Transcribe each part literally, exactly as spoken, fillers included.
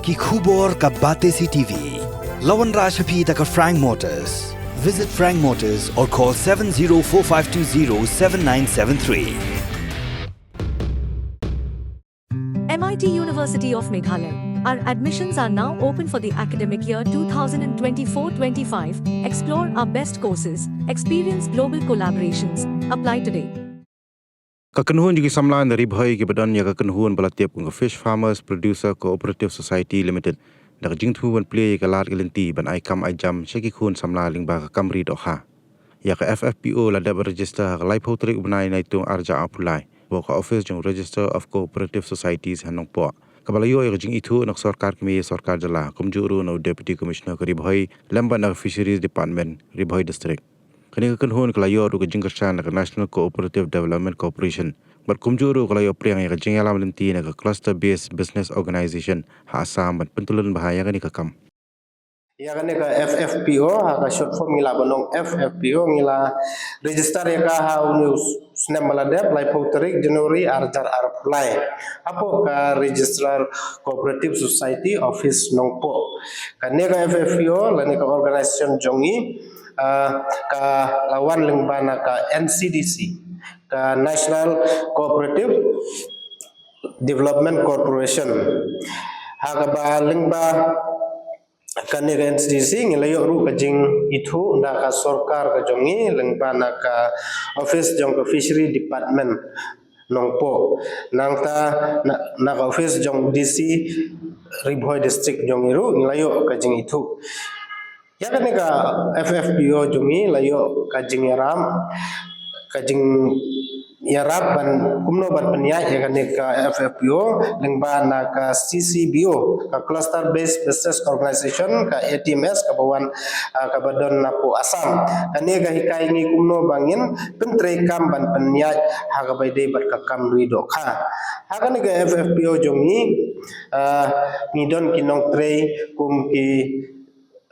Ki khubor ka Batesi T V. La wanrah sha phi da ka Frank Motors. Visit Frank Motors or call seven zero four five two zero seven nine seven three. M I T University of Meghalaya. Our admissions are now open for the academic year two thousand twenty-four twenty-five. Explore our best courses, experience global collaborations. Apply today. Ka kynhun jong ki samla na Ri Bhoi kiba don ïa ka kynhun ba la tip kum ka Fish Farmers Producer Cooperative Society Limited da ka jingthmu ban plie ïa ka lad ka lynti ban ai kam ai jam sha ki khun samla lyngba ka kam ri dohkha. Ïa ka F F P O la dep register ha ka laiphew tarik u bnai Naitung arhajar arphew lai hapoh ka office jong Register of Cooperative Societies ha Nongpoh, kaba la ïoh ïa ka jingithuh na ka sorkar kmie, sorkar jylla, kumjuh ruh na u Deputy Commissioner ka Ri Bhoi lem bad na ka Fisheries Department, Ri Bhoi District. Kane ka kynhun ka la ïoh ruh ka jingkyrshan na ka National Cooperative Development Corporation bad kumjuh ruh ka la ïoh pdiang ïa ka jingïalam lynti na ka Cluster Based Business Organisation ha Assam ban pyntylun bha ïa kane ka kam. Ïa kane ka F F P O, ha ka short form ngi lah ban ong F F P O, ngi la register ïa ka ha une u snem ba la dep, laiphew tarik January arhajar arphew lai, hapoh ka Registrar Cooperative Society Office Nongpoh. Kane ka F F P O lane ka organisation jong ngi, ah, ka la wan lyngba na ka N C D C, ka National Cooperative Development Corporation. Ha kaba lyngba kane ka N C D C ngi la ïoh ruh ka jingithuh na ka sorkar ka jong ngi lyngba na ka office jong ka Fishery Department Nongpoh. Nangta na, na ka office jong D C Ri Bhoi District jong ngi ruh ngi la ïoh ka jingithuh. Ïa kane ka F F P O jong ngi la ïoh ka jingïarap, ka jingïarap ban kumno ban pynïaid ïa kane ka F F P O lyngba na ka C C B O, ka Cluster Based Business Organisation, ka A T M S, kaba wan, ah, kaba don napoh Assam. Kane ka hikai ngi kumno ba ngin pyntreikam ban pynïaid ha kaba ïadei bad ka kam ri dohkha. Ha kane ka F F P O jong ngi, ah, ngi don ki nongtrei kum ki,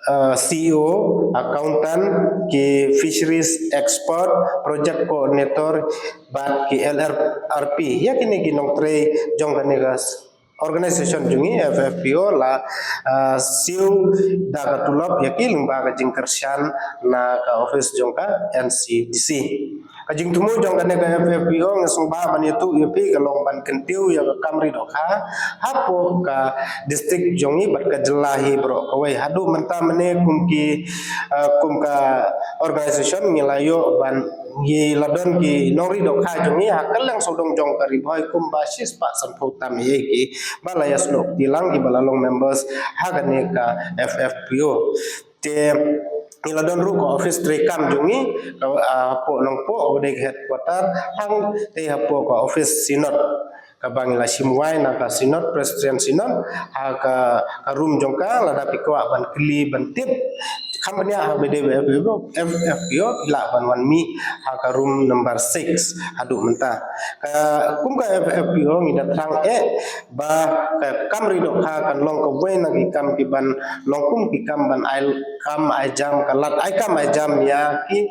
ah, C E O, accountant, ki fisheries expert, project coordinator bad ki L R R P. Ïa kine ki nongtrei jong kane ka organisation jong ngi F F P O la, ah, siew da ka tulop ïa ki lyngba ka jingkyrshan na ka office jong ka N C D C. Ka jingthmu jong kane ka F F P O ngi sngewbha ban ïathuh ïa phi ka long ban kyntiew ïa ka kam ri dohkha hapoh ka district jong ngi bad ka jylla hi baroh kawei. Haduh mynta mynne kum ki, ah, kum ka organisation ngi la ïoh ban ngi la don ki nongri dohkha jong ngi ha kylleng sawdong jong ka Ri Bhoi kumba shispah sanphew tam ïa ki ba la ïasnoh kti lang kiba la long members ha kane ka F F P O. Te ngi la don ruh ka office treikam jong ngi, ah, hapoh Nongpoh kaba dei ka headquarter, hangtei hapoh ka office synod kaba ngi la shim wai na ka synod, president synod, ha ka, ka room jong ka. Lada phi kwah ban kylli ban tip kham bniah ha kaba dei F F P O, phi lah ban wan mih ha ka room number six haduh mynta. Ka, kum ka F F P O ngi da thrang eh ba ka kam ri dohkha kan long kawei na ki kam kiban long kum ki kam ban ai kam ai jam, ka lad ai kam ai jam ïa ki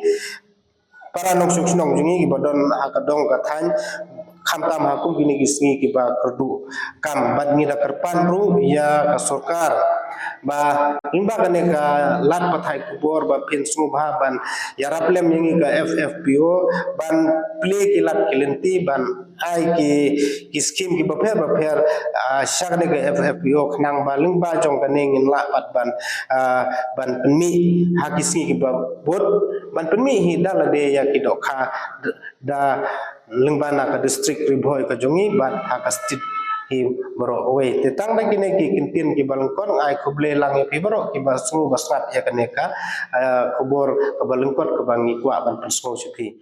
para nongshong shnong jong ngi kiba don ha ka dong ka thaiñ, khamtam ha kum kine ki sngi kiba kyrduh kam. Bad ngi da kyrpad ruh ïa ka sorkar ba lyngba kane ka lad pathai khubor ba phin sngewbha ban ïarap lem ïa ngi ka F F P O ban plie ki lad ki lynti ban ai ki, ki skim kiba pher ba pher, ah, sha kane ka F F P O khnang ba lyngba jong kane ngin lah pat ban, ah, ban pynmih ha ki sngi kiba bud, ban pynmih hi da lade ïa ki dohkha da lyngba na ka district Ri Bhoi ka jong ngi bad ha ka state hi baroh kawei. Te tang da kine ki kyntien kiba lyngkot, nga ai khublei lang ïa phi baroh kiba sngew ba sngap ïa kane ka, ah, khubor kaba lyngkot kaba ngi kwah ban pynsngew sha phi.